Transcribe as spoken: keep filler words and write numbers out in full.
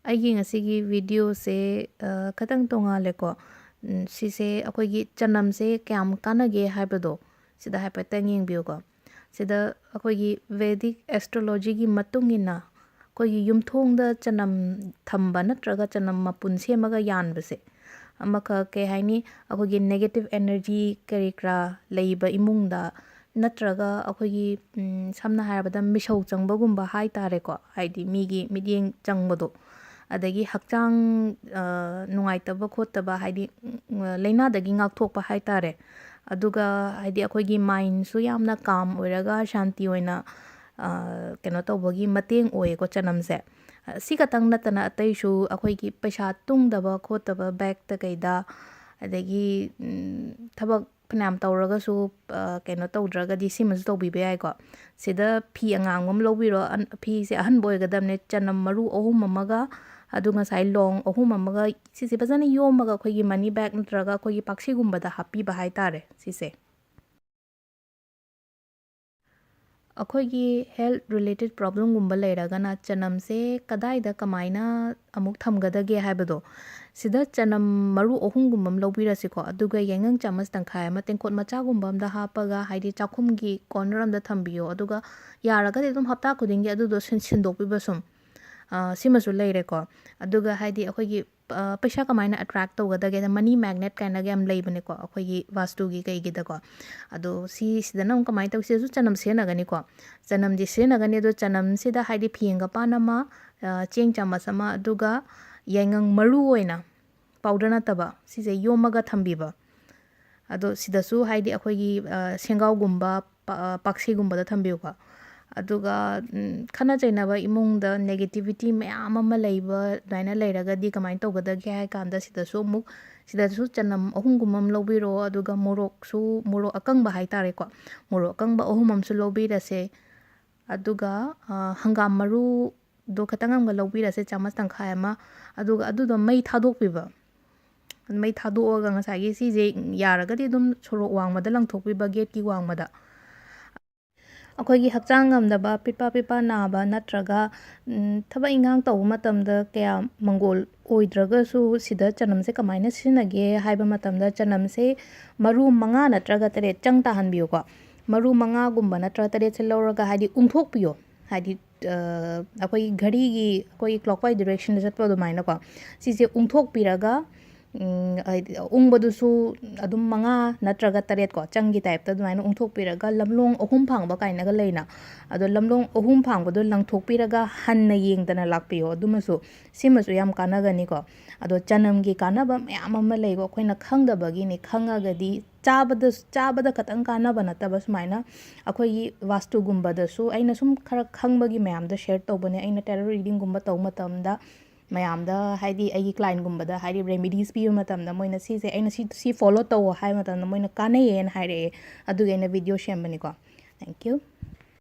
ꯑꯩꯒꯤ ꯉꯁꯤꯒꯤ ꯚꯤꯗꯤꯑꯣꯁꯦ, ꯑ, ꯈꯤꯇꯪ ꯇꯣꯉꯥꯜꯂꯦꯀꯣ꯫ ꯎꯝ, ꯁꯤꯁꯦ ꯑꯩꯈꯣꯏꯒꯤ ꯆꯅꯝꯁꯦ ꯀꯌꯥꯝ ꯀꯥꯟꯅꯒꯦ ꯍꯥꯏꯕꯗꯣ ꯁꯤꯗ ꯍꯥꯏꯐꯦꯠꯇꯪ ꯌꯦꯡꯕꯤꯌꯨꯀꯣ꯫ ꯁꯤꯗ ꯑꯩꯈꯣꯏꯒꯤ ꯚꯦꯗꯤꯛ ꯑꯦꯁꯇ꯭ꯔꯣꯂꯣꯖꯤꯒꯤ ꯃꯇꯨꯡ ꯏꯟꯅ ꯑꯩꯈꯣꯏꯒꯤ ꯌꯨꯝꯊꯣꯡꯗ ꯆꯅꯝ ꯊꯝꯕ ꯅꯠꯇ꯭ꯔꯒ ꯆꯅꯝ ꯃꯄꯨꯟ ꯁꯦꯝꯃꯒ ꯌꯥꯟꯕꯁꯦ ꯑꯃꯈꯛ, ꯀꯩ ꯍꯥꯏꯅꯤ, ꯑꯩꯈꯣꯏꯒꯤ ꯅꯦꯒꯦꯇꯤꯞ ꯑꯦꯅꯔꯖꯤ ꯀꯔꯤ ꯀꯔꯥ ꯂꯩꯕ ꯏꯃꯨꯡꯗ ꯅꯠꯇ꯭ꯔꯒ ꯑꯩꯈꯣꯏꯒꯤ, ꯎꯝ, ꯁꯝꯅ ꯍꯥꯏꯔꯕꯗ ꯃꯤꯁꯧ ꯆꯪꯕꯒꯨꯝꯕ ꯍꯥꯏ ꯇꯥꯔꯦꯀꯣ, ꯍꯥꯏꯗꯤ ꯃꯤꯒꯤ ꯃꯤꯠꯌꯦꯡ ꯆꯪꯕꯗꯣ, ꯑꯗꯒꯤ ꯍꯛꯆꯥꯡ, ꯑ, ꯅꯨꯡꯉꯥꯏꯇꯕ ꯈꯣꯠꯇꯕ, ꯍꯥꯏꯗꯤ, ꯎꯝ, ꯂꯥꯏꯅꯥꯗꯒꯤ ꯉꯥꯛꯊꯣꯛꯄ ꯍꯥꯏ ꯇꯥꯔꯦ꯫ ꯑꯗꯨꯒ ꯍꯥꯏꯗꯤ ꯑꯩꯈꯣꯏꯒꯤ ꯃꯥꯏꯟꯁꯨ ꯌꯥꯝꯅ ꯀꯥꯝ ꯑꯣꯏꯔꯒ ꯁꯥꯟꯇꯤ ꯑꯣꯏꯅ, ꯑ, ꯀꯩꯅꯣ ꯇꯧꯕꯒꯤ ꯃꯇꯦꯡ ꯑꯣꯏꯌꯦꯀꯣ ꯆꯅꯝꯁꯦ꯫ ꯑ, ꯁꯤ ꯈꯛꯇꯪ ꯅꯠꯇꯅ ꯑꯇꯩꯁꯨ ꯑꯩꯈꯣꯏꯒꯤ ꯄꯩꯁꯥ ꯇꯨꯡꯗꯕ ꯈꯣꯠꯇꯕ ꯕꯦꯛꯇ ꯀꯩꯗ, ꯑꯗꯒꯤ, ꯎꯝ, ꯊꯕꯛ ꯐꯅꯌꯥꯝ ꯇꯧꯔꯒꯁꯨ, ꯑ, ꯀꯩꯅꯣ ꯇꯧꯗ꯭ꯔꯒꯗꯤ ꯁꯤꯃꯁꯨ ꯇꯧꯕꯤꯕ ꯌꯥꯏꯀꯣ꯫ ꯁꯤꯗ ꯐꯤ ꯑꯉꯥꯡꯕ ꯑꯃ ꯂꯧꯕꯤꯔꯣ, ꯑꯟ-, ꯐꯤꯁꯦ ꯑꯍꯟꯕ ꯑꯣꯏꯒꯗꯕꯅꯦ, ꯆꯅꯝ ꯃꯔꯨ ꯑꯍꯨꯝ ꯑꯃꯒ, ꯑꯗꯨ ꯉꯁꯥꯏ ꯂꯣꯡ ꯑꯍꯨꯝ ꯑꯃꯒ, ꯁꯤꯁꯦ ꯐꯖꯅ ꯌꯣꯝꯃꯒ ꯑꯩꯈꯣꯏꯒꯤ ꯃꯅꯤ ꯕꯦꯛ ꯅꯠꯇ꯭ꯔꯒ ꯑꯩꯈꯣꯏꯒꯤ ꯄꯥꯛꯁꯤꯒꯨꯝꯕꯗ ꯍꯥꯞꯄꯤꯕ ꯍꯥꯏꯇꯥꯔꯦ ꯁꯤꯁꯦ꯫ ꯑꯩꯈꯣꯏꯒꯤ ꯍꯦꯜꯠ ꯔꯤꯂꯦꯇꯦꯠ ꯄ꯭ꯔꯣꯕ꯭ꯂꯦꯝꯒꯨꯝꯕ ꯂꯩꯔꯒꯅ ꯆꯅꯝꯁꯦ ꯀꯗꯥꯏꯗ ꯀꯃꯥꯏꯅ ꯑꯃꯨꯛ ꯊꯝꯒꯗꯒꯦ ꯍꯥꯏꯕꯗꯣ, ꯁꯤꯗ ꯆꯅꯝ ꯃꯔꯨ ꯑꯍꯨꯝꯒꯨꯝꯕ ꯑꯃ ꯂꯧꯕꯤꯔꯁꯤꯀꯣ, ꯑꯗꯨꯒ ꯌꯥꯏꯉꯪ ꯆꯥꯃꯁ ꯇꯪꯈꯥꯏ ꯑꯃ ꯇꯦꯡꯀꯣꯠ ꯃꯆꯥꯒꯨꯝꯕ ꯑꯃꯗ ꯍꯥꯞꯄꯒ, ꯍꯥꯏꯗꯤ ꯆꯥꯛꯈꯨꯝꯒꯤ ꯀꯣꯔꯅꯔ ꯑꯃꯗ ꯊꯝꯕꯤꯌꯣ, ꯑꯗꯨꯒ ꯌꯥꯔꯒꯗꯤ ꯑꯗꯨꯝ ꯍꯞꯇꯥ ꯈꯨꯗꯤꯡꯒꯤ ꯑꯗꯨꯗꯣ ꯁꯤꯟ-, ꯁꯤꯟꯗꯣꯛꯄꯤꯕ ꯁꯨꯝ꯫ ꯑ, ꯁꯤꯃꯁꯨ ꯂꯩꯔꯦꯀꯣ꯫ ꯑꯗꯨꯒ ꯍꯥꯏꯗꯤ ꯑꯩꯈꯣꯏꯒꯤ, ꯑ, ꯄꯩꯁꯥ ꯀꯃꯥꯏꯅ ꯑꯦꯇ꯭ꯔꯦꯛ ꯇꯧꯒꯗꯒꯦꯗ, ꯃꯅꯤ ꯃꯦꯒꯅꯦꯠ ꯀꯥꯏꯅꯒ ꯌꯥꯝ ꯂꯩꯕꯅꯦꯀꯣ ꯑꯩꯈꯣꯏꯒꯤ ꯋꯥꯁꯇꯨꯒꯤ ꯀꯩꯒꯤꯗꯀꯣ꯫ ꯑꯗꯣ ꯁꯤ, ꯁꯤꯗꯅ ꯑꯃꯨꯛ ꯀꯃꯥꯏꯅ ꯇꯧꯁꯤ? ꯁꯤꯗꯁꯨ ꯆꯅꯝ ꯁꯤꯖꯤꯟꯅꯒꯅꯤꯀꯣ꯫ ꯆꯅꯝꯗꯤ ꯁꯤꯖꯤꯟꯅꯒꯅꯤ, ꯑꯗꯣ ꯆꯅꯝꯁꯤꯗ ꯍꯥꯏꯗꯤ ꯐꯤꯌꯦꯡꯒ ꯄꯥꯟ ꯑꯃ, ꯑ, ꯆꯦꯡ ꯆꯥꯃꯁ ꯑꯃ, ꯑꯗꯨꯒ ꯌꯥꯏꯉꯪ ꯃꯔꯨ ꯑꯣꯏꯅ ꯄꯥꯎꯗꯔ ꯅꯠꯇꯕ ꯁꯤꯁꯦ ꯌꯣꯝꯃꯒ ꯊꯝꯕꯤꯕ꯫ ꯑꯗꯣ ꯁꯤꯗꯁꯨ ꯍꯥꯏꯗꯤ ꯑꯩꯈꯣꯏꯒꯤ, ꯑ, ꯁꯦꯡꯒꯥꯎꯒꯨꯝꯕ, ꯄ-, ꯑ, ꯄꯥꯛꯁꯤꯒꯨꯝꯕꯗ ꯊꯝꯕꯤꯌꯨꯀꯣ꯫ ꯑꯗꯨꯒ, ꯎꯝ, ꯈꯠꯅ ꯆꯩꯅꯕ ꯏꯃꯨꯡꯗ ꯅꯦꯒꯦꯇꯤꯚꯤꯇꯤ ꯃꯌꯥꯝ ꯑꯃ ꯂꯩꯕ ꯑꯗꯨꯃꯥꯏꯅ ꯂꯩꯔꯒꯗꯤ ꯀꯃꯥꯏꯅ ꯇꯧꯒꯗꯒꯦ ꯍꯥꯏ ꯀꯥꯟꯗ ꯁꯤꯗꯁꯨ ꯑꯃꯨꯛ, ꯁꯤꯗꯁꯨ ꯆꯅꯝ ꯑꯍꯨꯝꯒꯨꯝꯕ ꯑꯃ ꯂꯧꯕꯤꯔꯣ, ꯑꯗꯨꯒ ꯃꯣꯔꯣꯛꯁꯨ, ꯃꯣꯔꯣꯛ ꯑꯀꯪꯕ ꯍꯥꯏꯇꯥꯔꯦꯀꯣ, ꯃꯣꯔꯣꯛ ꯑꯀꯪꯕ ꯑꯍꯨꯝ ꯑꯃꯁꯨ ꯂꯧꯕꯤꯔꯁꯦ꯫ ꯑꯗꯨꯒ, ꯑ, ꯍꯪꯒꯥꯝ ꯃꯔꯨꯗꯣ ꯈꯤꯇꯪ ꯑꯃꯒ ꯂꯧꯕꯤꯔꯁꯦ, ꯆꯥꯃꯁ ꯇꯪꯈꯥꯏ ꯑꯃ꯫ ꯑꯗꯨꯒ ꯑꯗꯨꯗꯣ ꯃꯩ ꯊꯥꯗꯣꯛꯄꯤꯕ꯫ ꯃꯩ ꯊꯥꯗꯣꯛꯑꯒ ꯉꯁꯥꯏꯒꯤ ꯁꯤꯁꯦ ꯌꯥꯔꯒꯗꯤ ꯑꯗꯨꯝ ꯁꯣꯔꯣꯛ ꯋꯥꯡꯃꯗ ꯂꯪꯊꯣꯛꯄꯤꯕ, ꯒꯦꯠꯀꯤ ꯋꯥꯡꯃꯗ꯫ ꯑꯩꯈꯣꯏꯒꯤ ꯍꯛꯆꯥꯡ ꯉꯝꯗꯕ, ꯄꯤꯠꯄꯥ ꯄꯤꯠꯄꯥ ꯅꯥꯕ ꯅꯠꯇ꯭ꯔꯒ, ꯎꯝ, ꯊꯕꯛ ꯏꯟꯈꯥꯡ ꯇꯧꯕ ꯃꯇꯝꯗ ꯀꯌꯥ ꯃꯪꯒꯣꯜ ꯑꯣꯏꯗ꯭ꯔꯒꯁꯨ, ꯁꯤꯗ ꯆꯅꯝꯁꯦ ꯀꯃꯥꯏꯅ ꯁꯤꯖꯤꯟꯅꯒꯦ ꯍꯥꯏꯕ ꯃꯇꯝꯗ, ꯆꯅꯝꯁꯦ ꯃꯔꯨ ꯃꯉꯥ ꯅꯠꯇ꯭ꯔꯒ ꯇꯔꯦꯠ ꯆꯪ ꯇꯥꯍꯟꯕꯤꯌꯨꯀꯣ꯫ ꯃꯔꯨ ꯃꯉꯥꯒꯨꯝꯕ ꯅꯠꯇ꯭ꯔꯒ ꯇꯔꯦꯠꯁꯦ ꯂꯧꯔꯒ, ꯍꯥꯏꯗꯤ, ꯎꯪꯊꯣꯛꯄꯤꯌꯣ꯫ ꯍꯥꯏꯗꯤ, ꯑ, ꯑꯩꯈꯣꯏꯒꯤ ꯘꯔꯤꯒꯤ, ꯑꯩꯈꯣꯏꯒꯤ clockwise directionꯗ ꯆꯠꯄ ꯑꯗꯨꯃꯥꯏꯅꯀꯣ, ꯁꯤꯁꯦ ꯎꯪꯊꯣꯛꯄꯤꯔꯒ, ꯎꯝ, ꯍꯥꯏꯗꯤ, ꯎꯪꯕꯗꯨꯁꯨ ꯑꯗꯨꯝ ꯃꯉꯥ ꯅꯠꯇ꯭ꯔꯒ ꯇꯔꯦꯠꯀꯣ, ꯆꯪꯒꯤ typeꯇ ꯑꯗꯨꯃꯥꯏꯅ ꯎꯪꯊꯣꯛꯄꯤꯔꯒ, ꯂꯝꯂꯣꯡ ꯑꯍꯨꯝ ꯐꯥꯡꯕ ꯀꯥꯏꯅꯒ ꯂꯩꯅ, ꯑꯗꯣ ꯂꯝꯂꯣꯡ ꯑꯍꯨꯝ ꯐꯥꯡꯕꯗꯣ ꯂꯪꯊꯣꯛꯄꯤꯔꯒ ꯍꯟꯅ ꯌꯦꯡꯗꯅ ꯂꯥꯛꯄꯤꯌꯣ꯫ ꯑꯗꯨꯃꯁꯨ, ꯁꯤꯃꯁꯨ ꯌꯥꯝ ꯀꯥꯟꯅꯒꯅꯤꯀꯣ꯫ ꯑꯗꯣ ꯆꯅꯝꯒꯤ ꯀꯥꯟꯅꯕ ꯃꯌꯥꯝ ꯑꯃ ꯂꯩꯀꯣ, ꯑꯩꯈꯣꯏꯅ ꯈꯪꯗꯕꯒꯤꯅꯤ꯫ ꯈꯪꯉꯒꯗꯤ ꯆꯥꯕꯗ, ꯆꯥꯕꯗ ꯈꯛꯇꯪ ꯀꯥꯟꯅꯕ ꯅꯠꯇꯕ, ꯁꯨꯃꯥꯏꯅ ꯑꯩꯈꯣꯏꯒꯤ ꯋꯥꯁꯇꯨꯒꯨꯝꯕꯗꯁꯨ ꯑꯩꯅ ꯁꯨꯝ ꯈꯔ ꯈꯪꯕꯒꯤ ꯃꯌꯥꯝꯗꯣ share ꯇꯧꯕꯅꯦ꯫ ꯑꯩꯅ tarot readingꯒꯨꯝꯕ ꯇꯧꯕ ꯃꯇꯝꯗ, ꯃꯌꯥꯝꯗ, ꯍꯥꯏꯗꯤ, ꯑꯩꯒꯤ clientꯒꯨꯝꯕꯗ, ꯍꯥꯏꯗꯤ, remedies ꯄꯤꯕ ꯃꯇꯝꯗ, ꯃꯣꯏꯅ ꯁꯤꯁꯦ, ꯑꯩꯅ ꯁꯤ, ꯁꯤ follow ꯇꯧꯋꯣ ꯍꯥꯏꯕ ꯃꯇꯝꯗ, ꯃꯣꯏꯅ ꯀꯥꯟꯅꯩꯌꯦꯅ ꯍꯥꯏꯔꯛꯑꯦ꯫ ꯑꯗꯨꯒꯤ ꯑꯩꯅ video ꯁꯦꯝꯕꯅꯤꯀꯣ꯫ Thank you꯫